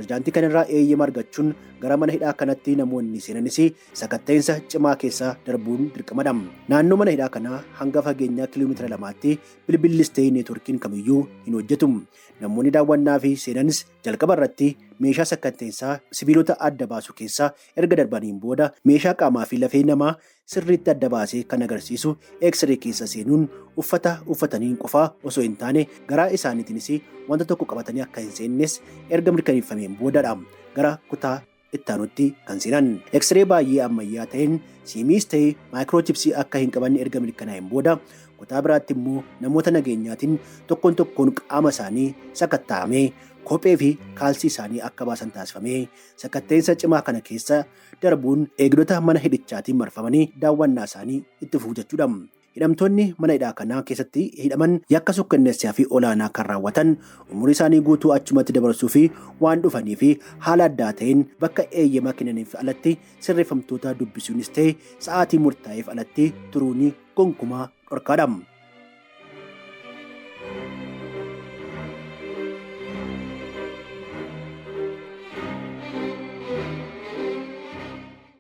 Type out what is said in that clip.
Pireezidaantii kanarraa eeyyama argachuun gara mana hidhaa kanatti namoonni seenanis sakatta'insa cimaa keessa darbuun dirqamadha. Naannoo mana hidhaa kanaa hanga fageenyaa kiiloomeetira 2tti bilbillis ta'e neetworkiin kamiyyuu hin hojjetu. Namoonni daawwannaa fi seenanis jalqaba irratti meeshaa sakatta'insaa sibiilota adda baasu keessa erga darbaniin booda meeshaa qaamaa fi lafee namaa sirriitti adda baasee kan agarsiisu X-ray keessa seenuun uffata uffataniin qofaa osoo hin taane garaa isaaniitiinis wanta tokko qabatanii akka hin seennes erga mirkaneeffameen boodadha gara kutaa ittaanutti kan seenan. X-ray baay'ee ammayyaa ta'een siimiis ta'e maayikiroochipsii akka hin qabanne erga mirkanaa'een booda kutaa biraatti immoo namoota nageenyaatiin tokkoon tokkoon qaama isaanii sakatta'amee kophee fi kaalsii isaanii akka baasan taasifamee sakatta'insa cimaa kana keessa darbuun eegdota mana hidhichaatiin marfamanii daawwannaa isaanii itti fufu jechuudha. Hidhamtoonni mana hidhaa kanaa keessatti hidhaman yakka sukkanneessaa fi olaanaa kan raawwatan umurii isaanii guutuu achumatti dabarsuu fi waan dhufanii fi haala addaa ta'een bakka eeyyama kennaniif alatti sirreeffamtoota dubbisuunis ta'e sa'aatii murtaa'eef alatti turuun gonkumaa dhorkaadha.